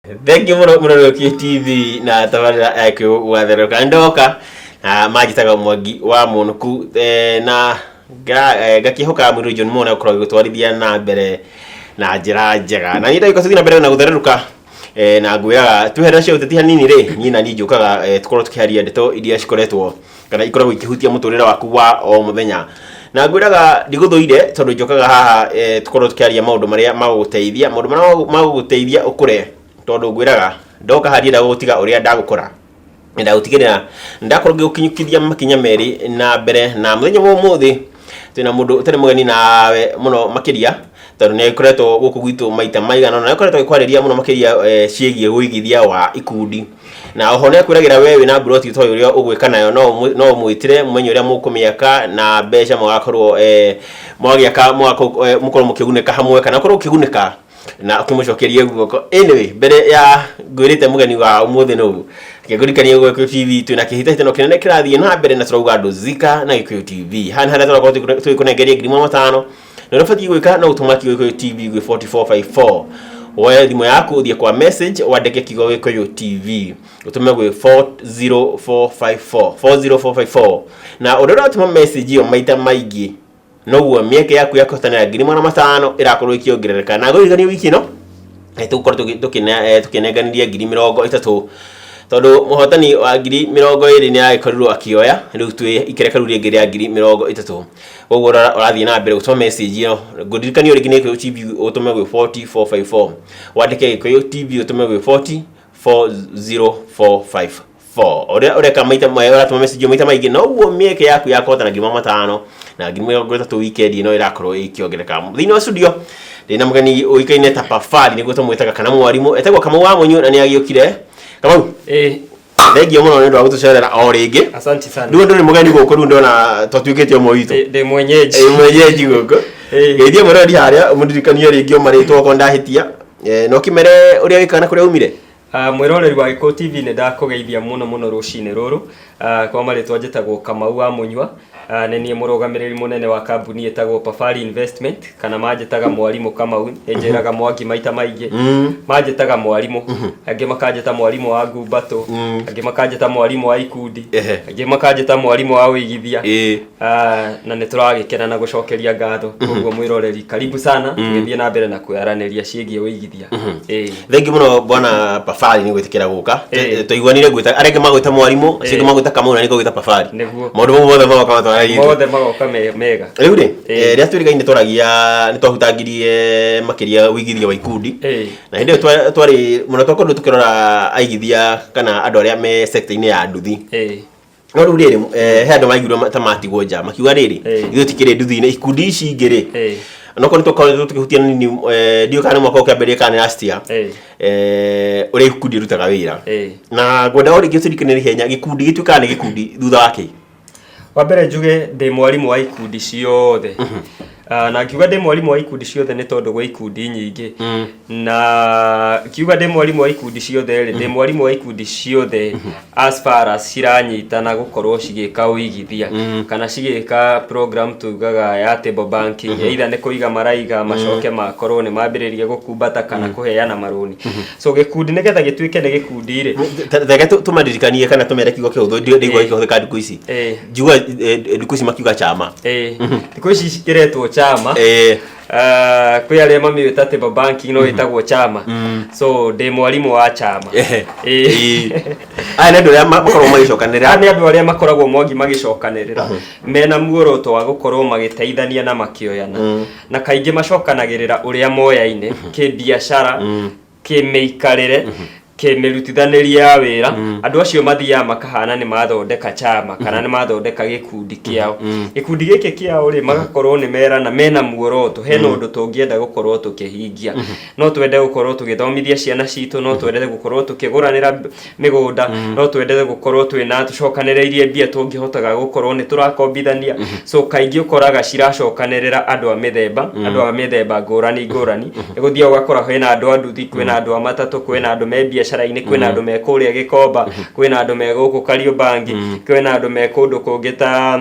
Thengiũ mũno mũrori wa QTV na tabarĩra ya gũgatherũka. Ndoka na manjĩtaga Mwangi wa Mũnũku na ngakĩhoka mũirũ John Mona gũkorwo agĩgũtwarithia na mbere na njĩra njega. Na niĩ ndagĩka tũthiĩ na mbere na gũthererũka na ngwĩraga tweherera cia ũteti hanini rĩ, niĩ na niĩ njũkaga tũkorwo tũkĩaria ndeto iria cikoretwo kana ikoragwo ikĩhutia mũtũrĩre waku wa o mũthenya. Na ngwĩraga ndigũthũire tondũ njũkaga haha tũkorwo tũkĩaria maũndũ marĩa magũgũteithia, maũndũ marĩa magũgũteithia ũkũre tondũ ngwĩraga ndoka haha ndiendaga gũgũtiga ũrĩa ndagũkora. Nyendaga gũtigĩrĩra ndakorwo ngĩgũkinyũkithia makinya merĩ na mbere na mũthenya wa ũmũthĩ twĩna mũndũ ũtarĩ mũgeni nawe mũno makĩria tondũ nĩ agĩkoretwo gũkũ gwitũ maita maigana ũna, nĩ akoretwo agĩkwarĩria mũno makĩria ciĩgiĩ ũigithia wa ikundi. Na oho nĩ akwĩragĩra we wĩna mburoti ũtoĩ ũrĩa ũgwĩka nayo no ũmwĩtĩre mũmenye ũrĩa mũkũmĩaka na mbeca mũgakorwo mwagĩaka mũkorwo mũkĩgunĩka hamwe kana ũkorwo ũkĩgunĩka na ũkĩmũcokerie guoko. Anyway, mbere ya ngwĩrĩte mũgeni wa ũmũthĩ nũ, reke ngũririkanie Gĩkũyũ TV twĩna kĩhĩtahĩtano kĩnene kĩrathiĩ na mbere na tũrauga andũ Zika na Gĩkũyũ TV. Haha nĩ harĩa tũrakorwo tũgĩkũnengeria 500,000 na ũrĩa ũbatiĩ gwĩka no gũtũma kiugo Gĩkũyũ TV gwĩ 4454. Woe thimũ yaku ũthiĩ kwa message wandĩke kiugo Gĩkũyũ TV ũtũme gwĩ 40454 40454 na ũrĩa ũratũma message ĩyo maita maingĩ noguo mĩeke yaku ya kũhotanĩra 500,000 ĩrakorwo ĩkĩongerereka. Na ngũririkanie wiki ĩno tũgũkorwo tũkĩnenganĩria 30,000 tondũ mũhotani wa 20,000 nĩ agĩkorirwo akĩoya, rĩu twĩ ikereka rĩu rĩngĩ rĩa 30,000. Koguo ũrathiĩ na mbere gũtũma message ĩyo, ngũririkanie o rĩngĩ nĩ Gĩkũyũ TV ũtũme gwĩ 40454, wandĩke Gĩkũyũ TV ũtũme gwĩ 40454. Ũrĩa ũreka maita ũratũma message maita maingĩ noguo mĩeke yaku ya kũhotana 500,000 na 30,000 weekend ĩno ĩrakorwo ĩkĩongerereka. Thĩinĩ wa studio ndĩna mũgeni ũĩkaine ta Pafari nĩguo tũmwĩtaga kana mwarimũ, etagwo Kamau wa Mũnyũ na nĩ agĩũkire. Kamau, thengiũ mũno nĩ ũndũ wa gũtũcerera o rĩngĩ. Asante sana. Rĩu ndũrĩ mũgeni gũkũ, rĩu ndona twatuĩkĩte ũmwe witũ. Ndĩ mwenyeji. Ĩ, mwenyeji gũkũ. Geithia mũrori harĩa ũmũririkanie rĩngĩ o marĩtwa okorwo ndahĩtia, na ũkĩmere ũrĩa wĩkaga na kũrĩa umire. Mwĩroreri wa Gĩkũyũ TV nĩ ndakũgeithia mũno mũno rũcinĩ rũrũ. Kwa marĩtwa njĩtagwo Kamau wa Mũnyua. Nĩ niĩ mũrũgamĩrĩri mũnene wa kambuni ĩtagwo Pafari Investment kana manjĩtaga mwarimũ Kamau. Nĩ njĩraga Mwangi maita maingĩ. Manjĩtaga mwarimũ. Angĩ makanjĩta mwarimũ wa ngumbatũ, angĩ makanjĩta mwarimũ wa ikundi, angĩ makanjĩta mwarimũ wa ũigithia. Na nĩ tũragĩkena na gũcokeria ngatho. Koguo mwĩroreri, karibu sana, tũgĩthiĩ na mbere na kwĩaranĩria ciĩgiĩ ũigithia. Thengiũ mũno bwana Pafari nĩ gwĩtĩkĩra gũka. Twaiguanire gwĩta arĩa angĩ magwĩta mwarimũ, acio angĩ magwĩta Kamau na niĩ ngagwĩta Pafari. Nĩguo. Maũndũ mau mothe magoka matwaranĩtie. Mothe magoka mega. Rĩu rĩ, rĩrĩa twĩrĩgaine twaragia nĩ twahutangirie makĩria ũigithia wa ikundi. Na hĩndĩ ĩyo twarĩ mũno twakorirwo tũkĩrora aigithia kana andũ arĩa me sector-inĩ ya nduthi. No rĩu rĩrĩ, he andũ maiguire ta matigwo nja makiuga rĩrĩ, ithuĩ tikĩrĩ nduthi-inĩ, ikundi ici ingĩ rĩ, onokorwo nĩ twakoretwo tũkĩhutia nini, ndiũĩ kana nĩ mwaka ũkĩambĩrĩria kana nĩ last year, ũrĩa ikundi irutaga wĩra. Na ngwenda o rĩngĩ ũtũririkanie ihenya gĩkundi gĩtuĩkaga nĩ gĩkundi thutha wa kĩ? Wa mbere njuge ndĩ mwarimũ wa ikundi ciothe. Na ngiuga ndĩ mwarimũ wa ikundi ciothe nĩ tondũ gwĩ ikundi nyingĩ. Na ngiuga ndĩ mwarimũ wa ikundi ciothe rĩ, ndĩ mwarimũ wa ikundi ciothe as far as ciranyitana gũkorwo cigĩka ũigithia kana cigĩka program tugaga ya table banking, either nĩ kũiga maraiga macoke makorwo nĩ mambĩrĩria gũkumbata kana kũheana marũni. So gĩkundi nĩgetha gĩtuĩke nĩ gĩkundi rĩ, Reke tũmaririkanie kana tũmere kiugo kĩhũthũ ndiguaga gĩkĩhũthĩka thikũ ici. Njuga thikũ ici makiuga chama. Thikũ ici kĩretwo chama. Kwĩ arĩa mamĩũĩ ta table banking no ĩtagwo chama. So ndĩ mwarimũ wa chama. Aya nĩ andũ arĩa makoragwo magĩcokanĩrĩra. Aya nĩ andũ arĩa makoragwo Mwangi magĩcokanĩrĩra mena muoroto wa gũkorwo magĩteithania na makĩoyana. Na kaingĩ macokanagĩrĩra ũrĩa moyaine kĩbiacara, kĩmĩikarĩre, kĩmĩrutithanĩrie ya wĩra. Andũ acio mathiaga makahana nĩ mathondeka chama kana nĩ mathondeka gĩkundi kĩao. Gĩkundi gĩkĩ kĩao rĩ, magakorwo nĩ merana mena muoroto, hena ũndũ tũngĩenda gũkorwo tũkĩhingia. No twende gũkorwo tũgĩthomithia ciana citũ, no twende gũkorwo tũkĩgũranĩra mĩgũnda, no twende gũkorwo twĩna tũcokanĩrĩirie mbia tũngĩhotaga gũkorwo nĩ tũrakombithania. So kaingĩ ũkoraga ciracokanĩrĩra andũ a mĩthemba, andũ a mĩthemba ngũrani ngũrani. Nĩ gũthiaga ũgakora kwĩna andũ a nduthi, kwĩna andũ a matatũ, kwĩna andũ me biacara-inĩ, kwĩna andũ me kũrĩa Gĩkomba, kwĩna andũ me gũkũ Kariobangi, kwĩna andũ me kũndũ kũngĩ ta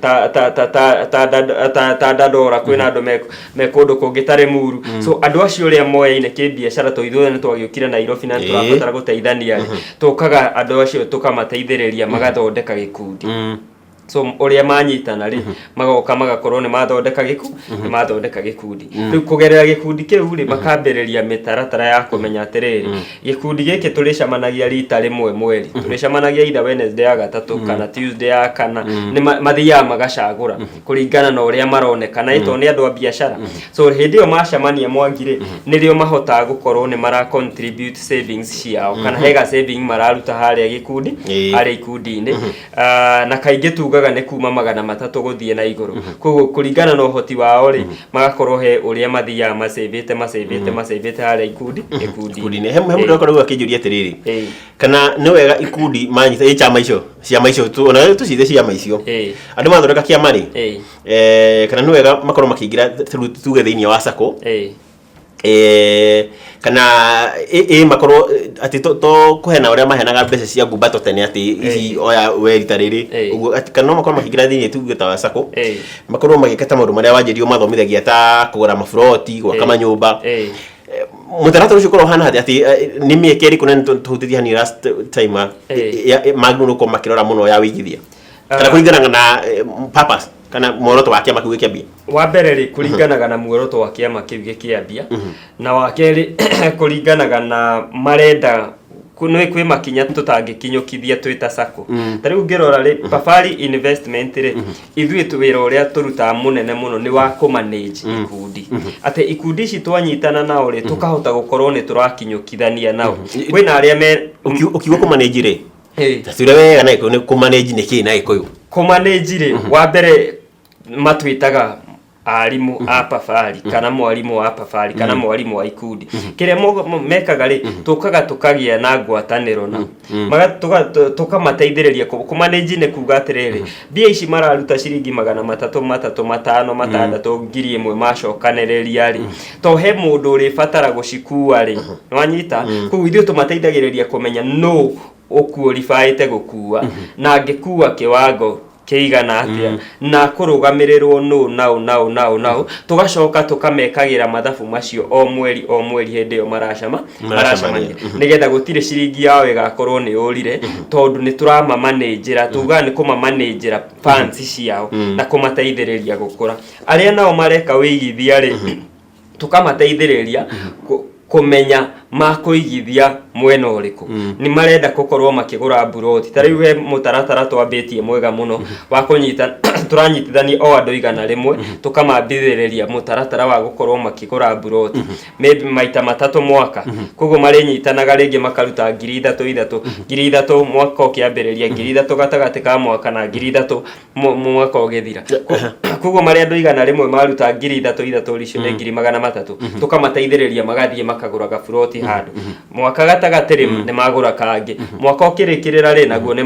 Ta ta ta ta ta ta ta Dandora, kwĩna andũ me kũndũ kũngĩ ta Limuru. So andũ acio ũrĩa moyaine kĩbiacara, to ithuothe nĩ twagĩũkire Nairobi na nĩ tũrabatara gũteithania rĩ, tũkaga andũ acio tũkamateithĩrĩria magathondeka gĩkundi. So ũrĩa manyitana rĩ, magoka magakorwo nĩ mathondeka nĩ mathondeka gĩkundi. Rĩu kũgerera gĩkundi kĩu rĩ, makambĩrĩria mĩtaratara ya kũmenya atĩrĩrĩ, gĩkundi gĩkĩ tũrĩcemanagia rita rĩmwe mweri, tũrĩcemanagia either Wednesday ya gatatũ kana Tuesday ya kana. Nĩ mathiaga magacagũra kũringana na ũrĩa maronekana ĩ, tondũ nĩ andũ a biacara. So hĩndĩ ĩyo macemania, Mwangi rĩ, nĩrĩo mahotaga gũkorwo nĩ mara contribute savings ciao kana hega saving mararuta harĩa gĩkundi, harĩa ikundi-inĩ. Ah, na kaingĩ tugaga nĩ kuma 300 gũthiĩ na igũrũ. Koguo kũringana na ũhoti wao rĩ, magakorwo he ũrĩa mathiaga macĩvĩte macĩvĩte macĩvĩte harĩa ikundi gĩkundi. Ikundi-inĩ he mũndũ akoragwo akĩnjũria atĩrĩrĩ, kana nĩ wega ikundi manyita ĩ chama icio, ciama icio ona tũciĩte ciama icio, andũ mathondeka kĩama rĩ, kana nĩ wega makorwo makĩingĩra rĩu tuge thĩinĩ wa sacco, kana ĩ makorwo atĩ to kũheana ũrĩa maheanaga mbeca cia ngumbato tene, atĩ ici oya we rita rĩrĩ, ũguo atĩ kana no makorwo makĩingĩra thĩinĩ tuge ta wa sacco, makorwo magĩka ta maũndũ marĩa wanjĩrio mathomithagia ta kũgũra maburoti, gwaka manyũmba. Mũtaratara ũcio ũkorwo ũhana atĩa, atĩ nĩ mĩeke ĩrĩkũ, na nĩ tũhutĩtie hanini last time, magĩrĩirwo gũkorwo makĩrora mũno ya wĩigithia kana kũringana na purpose kana muoroto wa kĩama kĩu gĩkĩambia? Wa mbere rĩ, kũringanaga na muoroto wa kĩama kĩu gĩkĩambia, na wa kerĩ kũringanaga na marenda nĩ kwĩ makinya tũtangĩkinyũkithia twĩ ta sacco. Ta rĩu ngĩrora rĩ, Pafari Investment rĩ, ithuĩ wĩra ũrĩa tũrutaga mũnene mũno nĩ wa kũmanage ikundi, atĩ ikundi ici twanyitana nao rĩ, tũkahota gũkorwo nĩ tũrakinyũkithania nao. Kwĩna arĩa me Ũkiuga kũmanage rĩ, tacwĩre wega na Gĩkũyũ nĩ kũmanage nĩ kĩĩ na Gĩkũyũ? Kũmanage rĩ, wa mbere matwĩtaga arimũ a Pafari kana mwarimũ wa Pafari kana mwarimũ wa ikundi. Kĩrĩa mekaga rĩ, tũkaga tũkagĩa na ngwatanĩro nao, tũkamateithĩrĩria kũmanage. Nĩ kuga atĩrĩrĩ, mbia ici mararuta ciringi 300, 3, 5, 6, 1000 macokanĩrĩria rĩ, to he mũndũ ũrĩbatara gũcikua rĩ, nĩwanyita? Koguo ithuĩ tũmateithagĩrĩria kũmenya nũ ũkuoribaĩte gũkua na angĩkua kĩwango kĩigana atĩa na kũrũgamĩrĩrwo nũ naũ naũ naũ naũ. Tũgacoka tũkamekagĩra mathabu macio o mweri o mweri hĩndĩ ĩyo maracama Maracemania. Maracemania, nĩgetha gũtirĩ ciringi yao ĩgakorwo nĩ yũrire, tondũ nĩ tũramamanĩnjĩra, tugaga nĩ kũmamanĩnjĩra funds ciao na kũmateithĩrĩria gũkũra. Arĩa nao mareka wĩigithia rĩ, tũkamateithĩrĩria kũmenya makũigithia mwena ũrĩkũ, nĩ marenda gũkorwo makĩgũra mburoti. Ta rĩu he mũtaratara twambĩtie mwega mũno wa kũnyita, tũranyitithania o andũ 100, tũkamambithĩrĩria mũtaratara wa gũkorwo makĩgũra mburoti maybe maita matatũ mwaka. Koguo marĩnyitanaga rĩngĩ makaruta 3000 ithatũ, 3000 mwaka ũkĩambĩrĩria, 3000 gatagatĩ ka mwaka na 3000 mwaka ũgĩthira. Koguo marĩ andũ 100 maruta 3000 ithatũ, icio nĩ 300,000. Tũkamateithĩrĩria magathiĩ makagũra gaburoti handũ. Mwaka gatagatĩ rĩ, nĩ magũra kangĩ. Mwaka ũkĩrĩkĩrĩra rĩ, naguo nĩ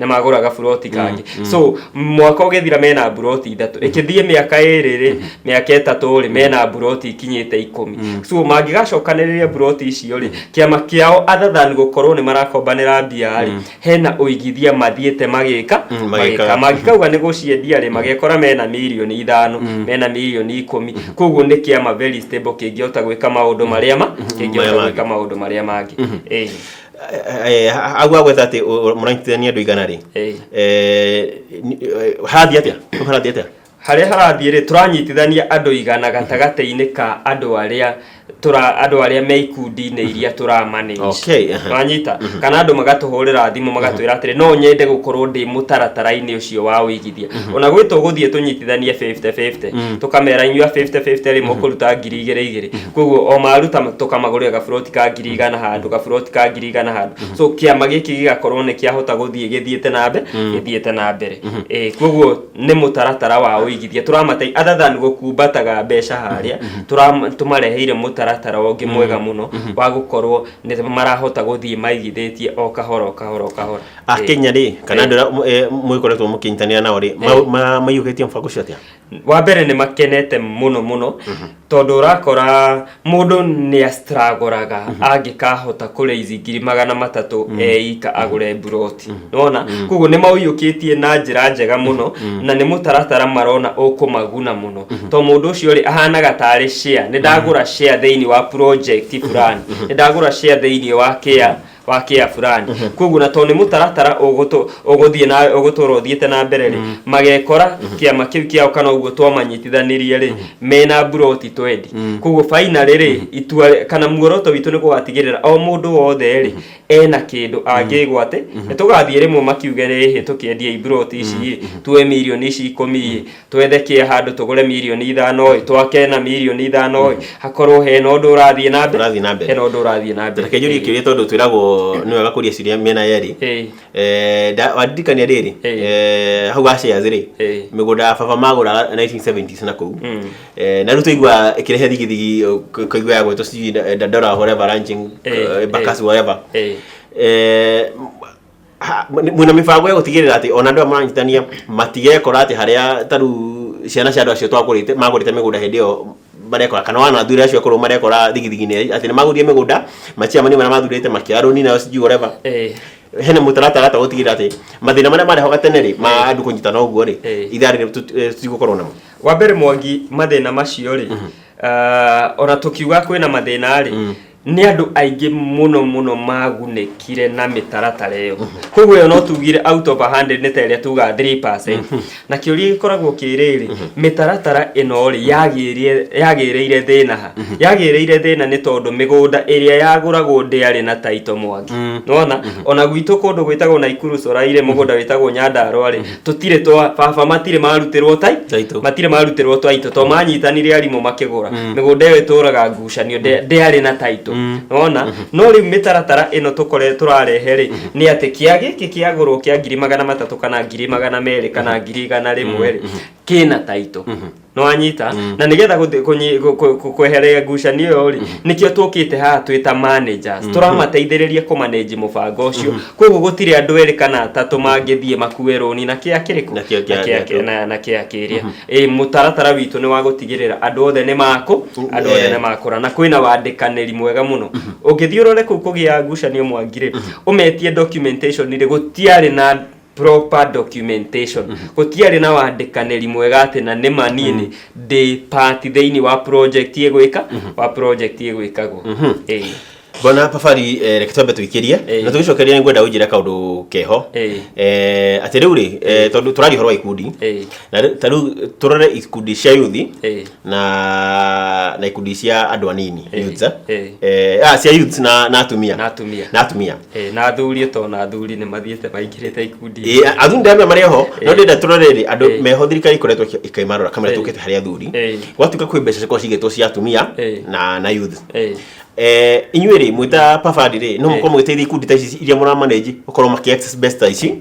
magũra gaburoti kangĩ. So mwaka ũgĩthira mena mburoti ithatũ. Ĩkĩthiĩ mĩaka 2 rĩ, mĩaka 3 rĩ, mena mburoti ikinyĩte 10. So mangĩgacokanĩrĩria mburoti icio rĩ, kĩama kĩao, other than gũkorwo nĩ marakombanĩra mbia rĩ, hena ũigithia mathiĩte magĩka. Magĩka. Magĩka mangĩkauga nĩ gũciendia rĩ, magekora mena mirioni 5, mena mirioni 10. Koguo nĩ kĩama very stable kĩngĩhota gwĩka maũndũ marĩa ma kĩngĩhota Marĩa gwĩka maũndũ marĩa mangĩ. Hau agweta atĩ mũranyitithania andũ 100 rĩ, harathiĩ atĩa? Hau harathiĩ atĩa? Harĩa harathiĩ rĩ, tũranyitithania andũ 100 gatagatĩ-inĩ ka andũ arĩa tũra andũ arĩa me ikundi-inĩ iria tũramanage. Wanyita? Kana andũ magatũhũrĩra thimũ magatwĩra atĩrĩ, no nyende gũkorwo ndĩ mũtaratara-inĩ ũcio wa ũigithia. Ona gwĩ tũgũthiĩ tũnyitithanie 50-50, tũkamera inyuĩ a 50-50 rĩ, mũkũruta 2000 igĩrĩ. Koguo o maruta tũkamagũrĩra gaburoti ka 100,000 handũ, gaburoti ka 100,000 handũ. So kĩama gĩkĩ gĩgakorwo nĩ kĩahota gũthiĩ gĩthiĩte na mbere, gĩthiĩte na mbere. Koguo nĩ mũtaratara wa ũigithia tũramatei, other than gũkumbataga mbeca harĩa tũmareheire mũtaratara. mũtaratara ũngĩ mwega mũno wa gũkorwo nĩ marahota gũthiĩ maigithĩtie o kahora o kahora o kahora. Akenya rĩ, kana andũ arĩa mũgĩkoretwo mũkĩnyitanĩra nao rĩ, maiyũkĩtie mũbango ũcio atĩa? Wa mbere nĩ makenete mũno mũno, tondũ ũrakora mũndũ nĩ astragoraga angĩkahota kũrĩizi 300,000 eika agũre mburoti, nona koguo nĩ maũiyũkĩtie na njĩra njega mũno, na nĩ mũtaratara marona ũkũmaguna mũno, to mũndũ ũcio rĩ ahanaga tarĩ share, nĩ ndagũra share thĩinĩ wa project fulani, nĩ ndagũra share thĩinĩ wa kĩa wa kĩa fulani. Koguo na tondũ nĩ mũtaratara ũgũthiĩ na ũgũtũra ũthiĩte na mbere rĩ, magekora kĩama kĩu kĩao kana ũguo twamanyitithanirie rĩ, mena mburoti 20. Koguo finally rĩ, itua kana muoroto witũ nĩ gũgatigĩrĩra o mũndũ wothe rĩ ena kĩndũ angĩgwate. Nĩ tũgathiĩ rĩmwe makiuge rĩhĩ tũkĩendia imburoti ici ĩ, tuoe mirioni ici 10 ĩ, twethe kĩa handũ tũgũre 5 mirioni ĩ, twake na 5 mirioni ĩ, hakorwo hena ũndũ ũrathiĩ na mbere. Ũrathiĩ na mbere. Hena ũndũ ũrathiĩ na mbere. Reke njũrie kĩũria, tondũ twĩragwo nĩ wega kũria ciũria mĩena yerĩ. Wandirikania rĩrĩ, hau ga shares rĩ, mĩgũnda ya baba magũraga 1970s na kũu, na rĩu twaigua ĩkĩrehe thigithigi, kaigua ya gwĩtwo sijui Dandora, whatever ranching, Embakasi, whatever. Mwĩna mĩbango ya gũtigĩrĩra atĩ ona andũ aya maranyitania matigekora atĩ harĩa ta rĩu ciana cia andũ acio twagũrĩte magũrĩte mĩgũnda hĩndĩ ĩyo marekora, kana wana athuri acio akũrũ marekora thigithigi-inĩ atĩ nĩ magũrire mĩgũnda maciamani marĩa mathurĩte makĩoya rũni nayo sijui whatever? Hena mũtaratara ta gũtigĩrĩra atĩ mathĩna marĩa marehoga tene rĩ, ma andũ kũnyitana ũguo rĩ, ithaa rĩrĩ tũtigũkorwo namo? Wa mbere Mwangi, mathĩna macio rĩ, ona tũkiuga kwĩna mathĩna rĩ, nĩ andũ aingĩ mũno mũno magunĩkire na mĩtaratara ĩyo. Koguo ĩyo no tugire out of 100 nĩ ta ĩrĩa tugaga 3%. Na kĩũria gĩkoragwo kĩ rĩrĩ, mĩtaratara ĩno rĩ yagĩrĩire thĩna ha? Yagĩrĩire thĩna nĩ tondũ mĩgũnda ĩrĩa yagũragwo ndĩarĩ na title, Mwangi. Nona ona gwitũ kũndũ gwĩtagwo Naikuru Coraire, mũgũnda wĩtagwo Nyandarua rĩ, tũtirĩ twa baba, matirĩ marutĩrwo tai Title. Matirĩ marutĩrwo title to manyitanire arimũ makĩgũra mĩgũnda ĩyo. Ĩtũraga ngucanio, ndĩarĩ na title, nona no rĩu mĩtaratara ĩno tũkore tũrarehe rĩ, nĩ atĩ kĩa gĩkĩ kĩagũrwo kĩa 300,000 kana 200,000 kana 100,000 rĩ, kĩna title, nĩwanyita? Na nĩgetha kweheria ngucanio ĩyo rĩ, nĩkĩo tũkĩte haha twĩ ta managers, tũramateithĩrĩria kũmanage mũbango ũcio. Koguo gũtirĩ andũ erĩ kana atatũ mangĩthiĩ makue rũni na kĩa kĩrĩkũ. Na kĩa- na na kĩa kĩrĩa. Ĩ mũtaratara witũ nĩ wa gũtigĩrĩra andũ othe nĩ makũ andũ othe nĩ makũra, na kwĩna wandĩkanĩri mwega mũno. Ũngĩthiĩ ũrore kũu kũgĩa ngucanio, Mwangi rĩ, ũmetie documentation rĩ, gũtiarĩ na proper documentation, gũtiarĩ na wandĩkanĩri mwega atĩ na nĩma niĩ nĩ ndĩ part thĩinĩ wa project ĩgwĩka wa project ĩgwĩkagwo. Ĩĩ. Bwana Pafari, reke twambe tũikĩrie na tũgĩcokeria nĩ ngwenda ũnjĩre kaũndũ keho, atĩ rĩu rĩ, tondũ tũraria ũhoro wa ikundi, na ta rĩu tũrore ikundi cia yuthi na ikundi cia andũ anini, youths, eh? Cia youths na atumia. Na atumia. Na atumia. Ĩĩ, na athuri, to na athuri nĩ mathiĩte maingĩrĩte ikundi. Ĩĩ, athuri ndamenya marĩ ho, no ndĩrenda tũrore rĩ andũ meho thirikari ikoretwo ĩkĩmarora kamera. Tũkĩte harĩ athuri, gwatuĩka kwĩ mbeca cikorwo cigĩtwo cia atumia na youth. Inyuĩ rĩ, mwĩta Pafadi rĩ, no mũkorwo mũgĩteithia ikundi ta ici iria mũramanage gũkorwo makĩ access mbeca ta ici,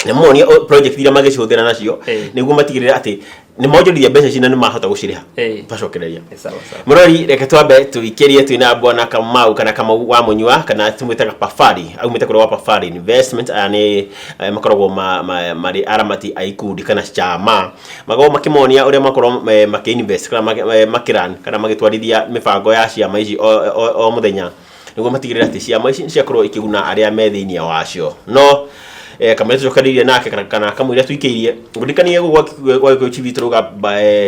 na muonie project iria mangĩcihũthĩra nacio, nĩguo matigĩrĩre atĩ nĩ monjorithia mbeca ici na nĩ mahota gũcirĩha? Twacokereria. Ĩ, sawa sawa. Mũrori, reke twambe tũikĩrie. Twĩna bwana Kamau kana Kamau wa Mũnyua, kana tũmwĩtaga Pafari, aumĩte kũrĩa wa Pafari Investment. Aya nĩ makoragwo marĩ aramati a ikundi kana chama, makoragwo makĩmonia ũrĩa makorwo makĩ-invest kana makĩrun kana magĩtwarithia mĩbango ya ciama ici o mũthenya, nĩguo matigĩrĩre atĩ ciama ici ciakorwo ikĩguna arĩa me thĩinĩ wacio. No kamũira tũcokanĩrĩirie nake kana kamũira tũikĩirie, ngũririkanie gũkũ gwa Gĩkũyũ TV tũrauga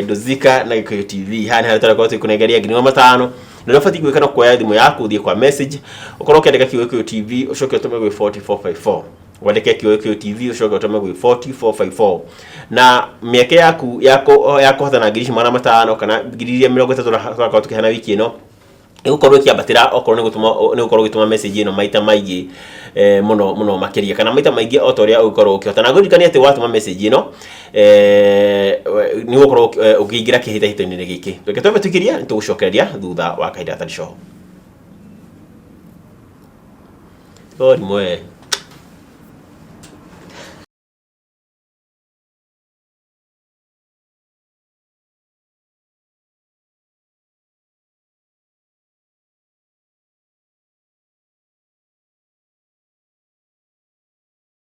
Ndũzika na Gĩkũyũ TV. Haha nĩ harĩa tũrakorwo tũgĩkũnengeria 500,000, na ũrĩa ũbatiĩ gwĩka no kuoya thimũ yaku, ũthiĩ kwa message, ũkorwo ũkĩandĩka kiugo Gĩkũyũ TV, ũcoke ũtũme gwĩ 4454. Wandĩke kiugo Gĩkũyũ TV, ũcoke ũtũme gwĩ 4454, na mĩeke yaku ya kũhotana 500,000 kana 30,000 tũrakorwo tũkĩheana wiki ĩno ĩgũkorwo ĩkĩambatĩra okorwo nĩ gũtũma nĩ gũkorwo ũgĩtũma message ĩno maita maingĩ, mũno mũno makĩria, kana maita maingĩ o ta ũrĩa ũgũkorwo ũkĩhota. Na ngũririkanie atĩ watũma message ĩno, nĩ ũgũkorwo ũkĩingĩra kĩhĩtahĩtano-inĩ gĩkĩ. Reke twambe tũikĩrie, nĩ tũgũcokereria thutha wa kahinda gatarĩ coho. Tiga ũrimũ we.